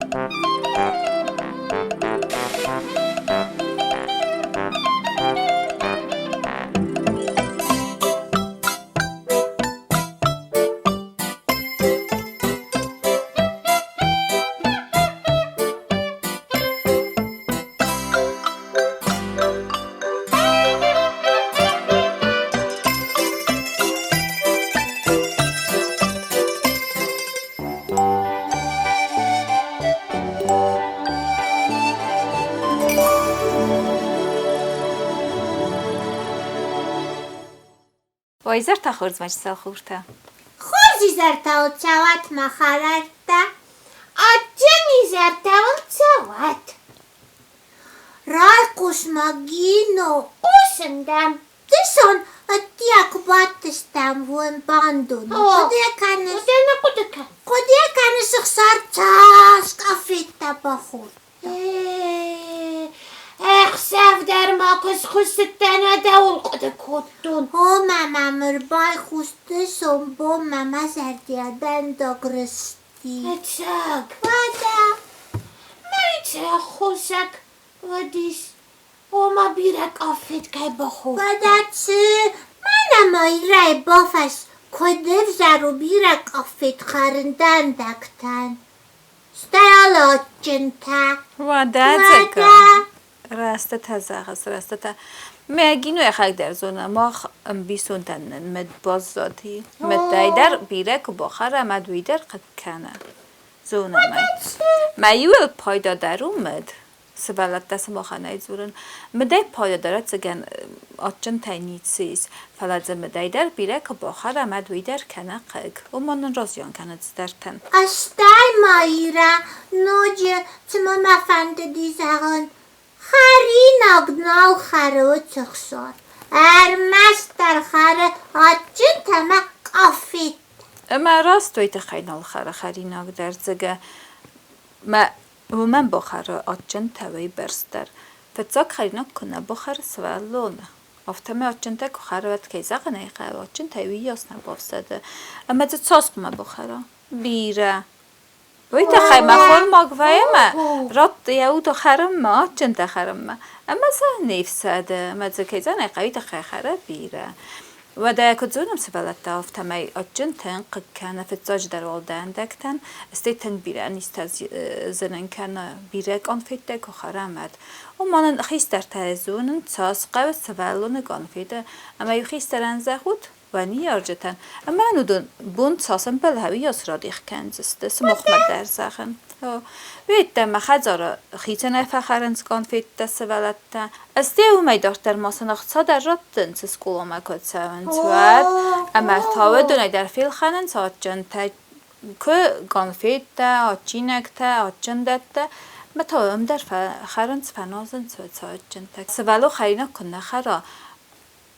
О изӕртӕ хорз, мӕ чысыл хуртӕ. Хорз изӕртӕ уыл цӕуӕт, мӕ хӕлӕрттӕ. Адджын изӕртӕ уыл цӕуӕт. Райхъус-ма, Гино. Хъусын дӕм. Дысон ӕддейӕ куы бадтыстӕм уым бандоны. Хъуыды кӕныс? Хъуыды нӕ хъуыды кӕн. Хъуыды кӕныс, ӕхсар цас къафеттӕ бахордта? Ӕхсӕв дӕр ма куы схуыссыдтӕн, дӕуыл хъуыды кодтон. О, мӕ мамыр байхъус, дысон бонмӕ мӕ зӕрдӕ дӕндаг рысти. Ӕцӕг? Уӕдӕ. Мӕ аххосаг уыдис, ома бирӕ къафет кӕй бахордта. Уӕдӕ цы? Мӕнӕ ма Ирӕйы бафӕрс, куыд ӕвзӕр у бирӕ къафет хӕрын дӕндӕгтӕн. Стӕй алы адджынтӕ. Уӕдӕ ӕцӕг рӕстытӕ зӕгъыс, рӕстытӕ. Мӕгино йӕхӕдӕг дӕр зоны, мах ӕмбисондӕн нын мыд баззади. Мыдӕй дӕр бирӕ куы бахӕра, мад уый дӕр хъыг кӕны. Зонӕм ӕй. Мӕ иуыл пайда дӕр у мыд. Сывӕллӕттӕ сымахӕн ӕй дзурын. Мыдӕй пайда дӕр ӕцӕгӕн адджынтӕй ницы ис, фӕлӕ дзы мыдӕй дӕр бирӕ куы бахӕра, мад уый дӕр кӕны хъыг. Уымӕн нын разиан кӕны цыдӕртӕн. Стӕй ма Ирӕ ноджы, цыма мӕ фӕндыди зӕгъын, хӕринаг нал хӕры уыцы хсар. Ӕрмӕстдӕр хӕры адджынтӕ ӕмӕ къафеттӕ. Ӕмӕ раст уый тыххӕй нал хӕры хӕринаг дӕр, Дзыгӕ. Мӕ уымӕн бахӕры адджынтӕ уыйбӕрц дӕр. Фыццаг хӕринаг куы нӕ бахӕры сывӕллон, афтӕмӕй адджынтӕ куы хӕры, уӕд, кӕй зӕгъын ӕй хъӕуы, адджынтӕй уыйас нӕ бафсӕды. Ӕмӕ дзы цас хъуамӕ бахӕра? Бирӕ. Уый тыххӕй мӕ хормаг вӕййы ӕмӕ ратт йӕ уд хӕрынмӕ, адджынтӕ хӕрынмӕ. Ӕмӕ сӕ не фсӕды, ӕмӕ дзы, кӕй зӕгъын ӕй хъӕуы, уый тыххӕй хӕры бирӕ. Уӕдӕ куыд зонӕм сывӕллӕттӕ, афтӕмӕй адджын тынг хъыг кӕны фыццаджыдӕр уал дӕндӕгтӕн, стӕй тынг бирӕ низтӕ зынын кӕны, бирӕ къонфеттӕ куы хӕрӕм, уӕд. Уымӕн ын хистӕртӕ зонынц, цас хъӕуы сывӕллоны къонфеты, ӕмӕ-иу хистӕрӕн зӕгъут, уӕ ныййарджытӕн, ӕмӕ уыдон бон цас ӕмбӕлы, уыйас радих кӕндзысты, сымахмӕ дӕр зӕгъын. Уеддӕмӕ хӕдзары хицӕнӕй фӕхӕрынц конфеттӕ сывӕллӕттӕ. Стӕй уымӕй дарддӕр ма сын ӕхца дӕр раттынц, скъоламӕ куы цӕуынц, уӕд. Ӕмӕ та уыдонӕй дӕр фелхӕнынц адджынтӕ, куы конфеттӕ, адджинӕгтӕ, адджындӕттӕ. Ӕмӕ та уым дӕр фӕхӕрынц, фӕнуазынц уыцы адджынтӕ. Сывӕллон хӕринаг куы нӕ хӕра,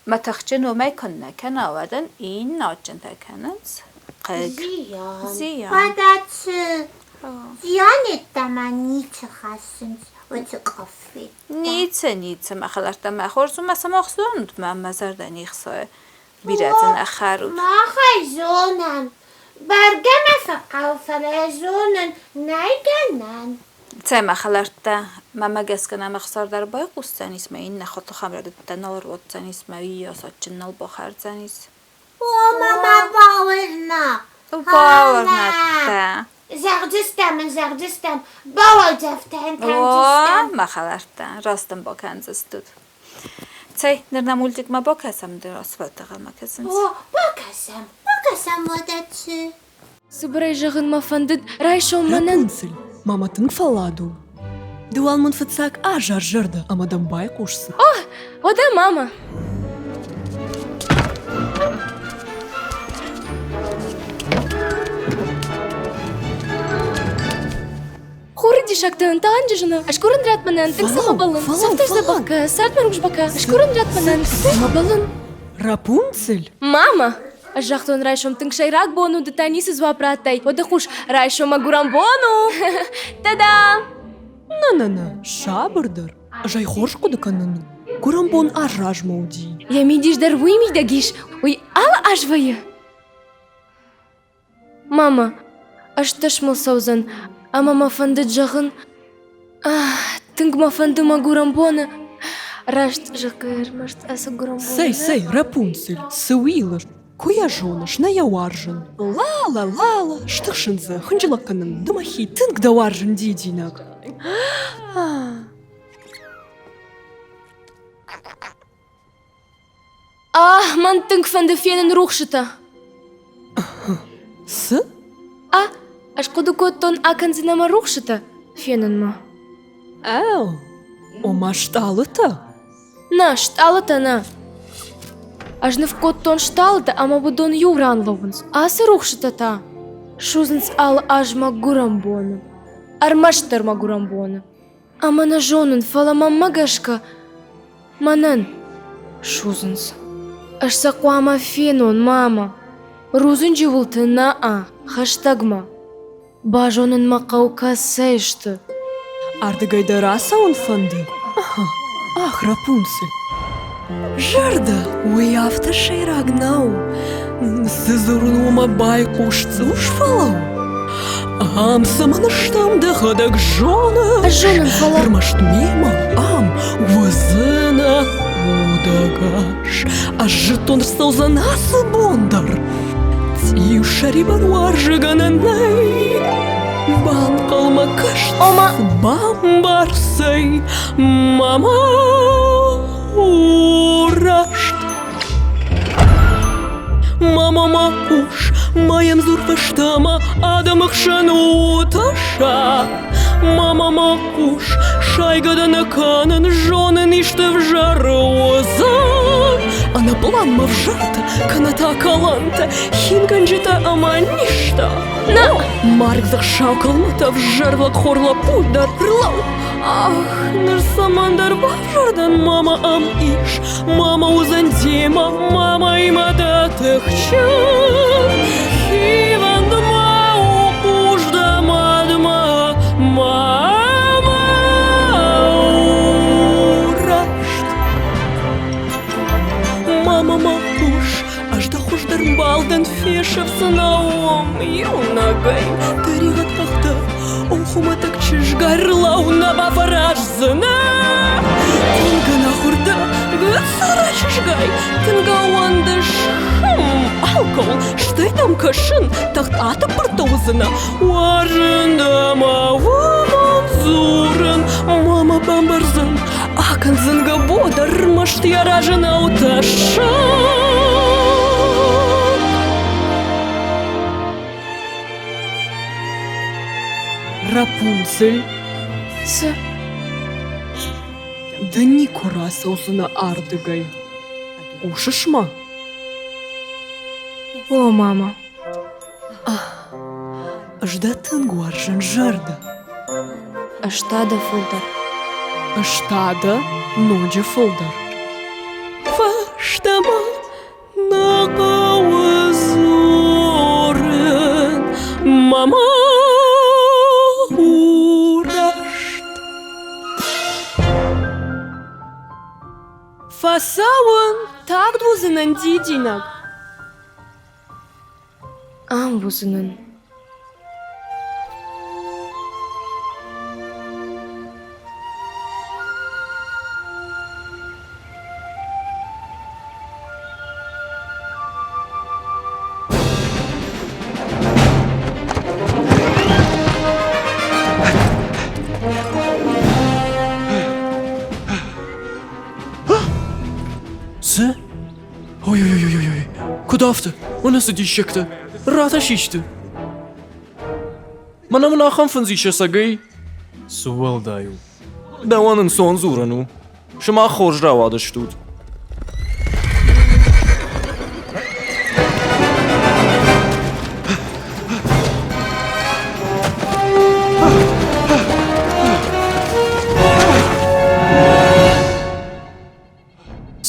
Мӕ тыхджын уымӕй куыннӕ кӕна, уӕд ын иннӕ адджынтӕ кӕнынц хъыг. Зиан. Зиан. Уӕдӕ цы? Зиан йеддӕмӕ ницы хӕссынц уыцы къаффеттӕ. Ницы, ницы, мӕ хӕлӕрттӕ, мӕ хорз у, мӕ сымах зонут, мӕ мӕ зӕрдӕ не хсайы. Бирӕ дзы нӕ хӕрут. Мах ӕй зонӕм. Бӕргӕ мӕ фӕхъӕуы, фӕлӕ зонын нӕй гӕнӕн. Цӕй, мӕ хӕлӕрттӕ, мӕмӕ гӕсгӕ нӕм ӕхсар дӕр байхъусдзӕнис, мӕ иннӕ хотыхӕн рӕдыдтӕ нал ӕруадздзӕнис, мӕ уыйас адджын нал бахӕрдзӕнис. О, мама, бауырна! Бауырнӕдтӕ! Зӕгъдзыстӕм ын, зӕгъдзыстӕм, бауайдзӕфтӕ йын кӕндзыстӕм. О, мӕ хӕлӕрттӕ, раст ын бакӕндзыстут. Цӕй, ныр нӕ мультикмӕ бакӕсӕм, ды асфальтагъӕмӕ кӕсынц. О, бакӕсӕм. Бакӕсӕм уӕдӕ цы? Цыбырӕй зӕгъын мӕ фӕндыд райсом мӕнӕн. Рапунцель, мама тынг фӕллад у. Ды уал мын фыццаг азар зӕрдӕ ӕмӕ дӕм байхъусдзӕн. О, уӕдӕ мама. Хуры диссӕгтӕ тӕнджызыны, ӕскурын рӕт мӕнӕн, тынг цӕмӕ бӕллын, сӕфтӕ дзӕбӕх цард мӕ рухс бакӕ, ӕскурын рӕт мӕнӕн, цӕмӕ бӕллын. Рапунцель? Мама! Ӕз загътон, райсом тынг сӕйраг бон у, ды та ницы дзуапп радтай. Уӕдӕ хъус, райсом мӕгуырӕн бон у! Та-да! На-на-на, сабырдӕр. Ӕз ӕй хорз хъуыды кӕнын. Гуырӕн бон аз размӕ уыди. Йӕ мидис дӕр уый мидӕг ис, уый алы аз вӕййы. Мама, ӕстдӕс мыл цӕудзӕн. Ӕмӕ мӕ фӕндыд зӕгъын, ах, тынг мӕ фӕнды мӕ гуырӕнбоны. Раст зӕгъгӕ, ӕрмӕст ацы гуырӕнбоны. Цӕй, цӕй, Рапунцель, цы уилыс? Куы йӕ зоныс, нӕ йӕ уарзын. Ла-ла-ла-ла, стыхсын дзы, хынджылӕг кӕнын, ды мӕхи тынг дӕ уарзын, дидинӕг. Ах, мӕн тынг фӕнды фенын рухсытӕ. Цы? А, ӕз хъуыды кодтон, акӕндзынӕ мӕ рухсытӕ фенынмӕ. Ӕу, ома стъалытӕ? Нӕ, стъалытӕ нӕ. Ӕз ныв кодтон стъалытӕ ӕмӕ уыдон иу ран лӕууынц. Ацы рухсытӕ та судзынц алы аз мӕ гуырӕнбоны. Ӕрмӕстдӕр мӕ гуырӕнбоны. Ӕмӕ нӕ зонын, фӕлӕ мӕнмӕ гӕсгӕ мӕнӕн судзынц. Ӕз сӕ хъуамӕ фенон, мама. Рудзынджы уылты нӕ-а, хӕстӕгмӕ. Базонын мӕ хъӕуы кӕцӕй сты. Ардыгӕй дӕ рацӕуын фӕнды? Ах, Рапунцель! Зӕрдӕ, уый афтӕ сӕйраг нӕу. Цы дзурын, уымӕ байхъус цъус фӕлӕуу. Ам цӕмӕн стӕм, дӕхӕдӕг зоныс. Ӕз зонын, фӕлӕ... Ӕрмӕст мемӕ ам уыдзынӕ удӕгас. Ӕз зыдтон, рцӕудзӕн ацы бон дӕр. Цъиу сӕрибар уарзыгӕнӕн нӕй. Банхъӕлмӕ кӕс, Ома... бамбар цӕй, мама у раст. Мама, ма хъус, ма йӕм дзур фӕстӕмӕ, адӕмы хсӕн у тӕссаг. Мама, ма хъус, сайгӕ дӕ нӕ кӕнын, зонын исты взӕр уыдзӕн. Ӕнӕплан ма взӕртӕ, кӕнӕ та кӕлӕнтӕ, хингӕнджытӕ ӕмӕ низтӕ. Нӕ! Маргдзых сау кӕлмытӕ, взӕр лӕгхор лӕппу дӕр рлӕу. Ах, ныр цӕмӕндӕр бавзӕр дӕн, мама ам ис, мама уыдзӕн демӕ, мамаимӕ дӕ тыхджын. Хивӕнд ма у, хъус дӕ мадмӕ, мама у раст. Мама, ма хъус, ӕз дӕ хуыздӕр мбал дӕн, фесӕфдзынӕ уым иунӕгӕй. Тӕригъӕд къӕхтӕ, о хуымӕтӕг чызг, ӕрлӕуу, нӕ бафӕраздзынӕ. Тынг ӕнахуыр дӕ, гыццыра чызгай, тынг ӕууӕндыс. Хм, алкӕуыл, стӕй дӕм кӕсын, тагъд атыппыртӕ уыдзынӕ. Уарзын дӕ мӕ уымӕн дзурын, мама бамбардзӕн, акӕндзӕн гӕбо дӕр, ӕрмӕст йӕ разы нӕу тӕссаг. Рапунцель. Цы? Ды никуы рацӕудзынӕ ардыгӕй. Хъусыс мӕ? О, мама. Ӕз дӕ тынг уарзын, зӕрдӕ. Ӕз та дӕ фылдӕр. Ӕз та дӕ ноджы фылдӕр. Фӕстӕмӕ нӕ хъӕуы дзурын, мама у раст. Фӕцӕуын, тагъд уыдзынӕн дидинӕг. Ам уыдзынӕн. Цы? Ой-ой-ой-ой-ой, куыд афтӕ? Мӕнӕ цы диссӕгтӕ! Ратӕ систы! Мӕнӕ мын ахӕм фындз ис ӕцӕгӕй. Цы уӕлдай у? Дӕуӕн ӕнцон дзурӕн у. Сымах хорз рауадыстут.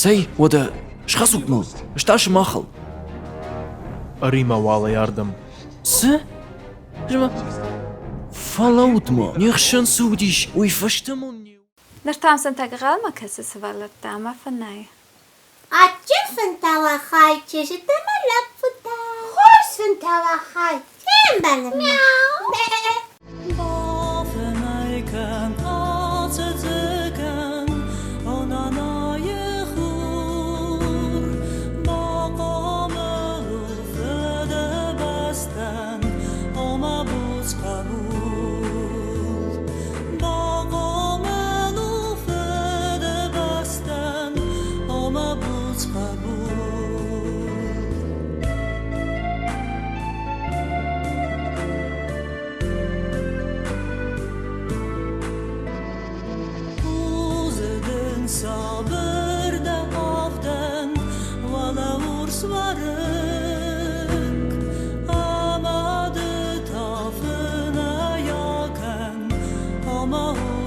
Цӕй, уӕдӕ, схӕцут мыл, ӕз та сымахыл. Ӕри-ма уал ӕй ардӕм. Цы? Фӕлӕуут-ма, не хсӕн цы уыдис, уый фӕстӕ мыл не... Ныр та сынтӕг ӕнхъӕлмӕ кӕсы сывӕллӕттӕ ӕмӕ фынӕй. Адджын фынтӕ уӕ хай, чызджытӕ мӕ лӕппутӕ. Хорз фынтӕ уӕ хай. Фембӕлынмӕ. Мяу. О, мӕ о.